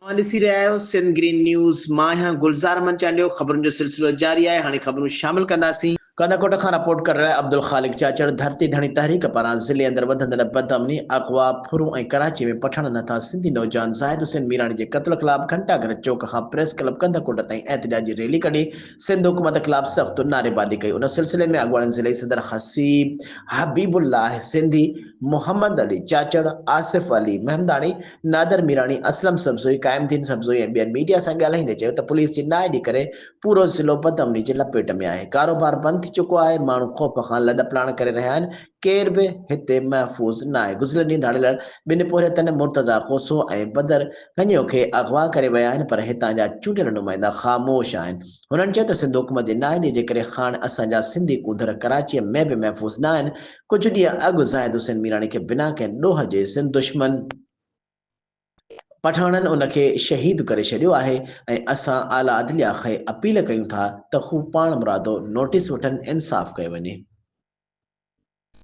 اوهان ڏسي رهيا آهيو سنڌ گرين نيوز، مان آهيان گلزار احمد چانڊيو، خبرن جو سلسلو جاري آهي، هاڻي خبرون شامل ڪنداسين. ڪنڌڪوٽ کان رپورٽ ڪري رهيا عبدالخالق چاچڙ، ڌرتي ڌڻي تحريڪ پاران ضلعي اندر وڌندڙ بدامني، اغوا، ڦرون ۽ ڪراچي ۾ پٺاڻن هٿان سنڌي نوجوان زاهد حسين ميراڻي جي قتل خلاف گهنٽا گهر چوڪ کان پريس ڪلب ڪنڌڪوٽ تائين احتجاجي ريلي ڪڍي سنڌ حڪومت خلاف سخت نعريبازي ڪئي ان سلسلي ۾ اڳواڻن ضلعي صدر حسيب حبيب الله سنڌي، محمد علي چاچڙ، آصف علي محمداڻي، نادر ميراڻي، اسلم سبزوئي، قائم الدين سبزوئي ۽ ٻين ميڊيا سان ڳالهائيندي چيو ته پوليس جي نااهلي ڪري پورو ضلعو بدامني جي لپيٽ ۾ آهي، ڪاروبار بند ٿي چڪو آهي، ماڻهو خوف کان لڏپلاڻ ڪري رهيا آهن، ڪير به هتي محفوظ ناهي، گذريل ڏينهن ڌاڙيل ٻن پورهيتن مرتضيٰ کوسو ۽ بدر گهنيو کي اغوا ڪري ويا آهن پر هتان جا چونڊيل نمائندا خاموش آهن، هنن چيو ته سنڌ حڪومت جي نااهلي جي ڪري خاڻ اسان جا سنڌي ڪونڌر ڪراچيء ۾ به محفوظ ناهن، ڪجهه ڏينهن اڳ زاهد حسين ميراڻي کي بنا ڪنهن ڏوهه جي سنڌ دشمن پٺاڻن ان کي شهيد ڪري ڇڏيو آهي ۽ اسان اعليٰ عدليه کي اپيل ڪيون ٿا ته هو پاڻمرادو نوٽيس وٺن انصاف ڪيو وڃي.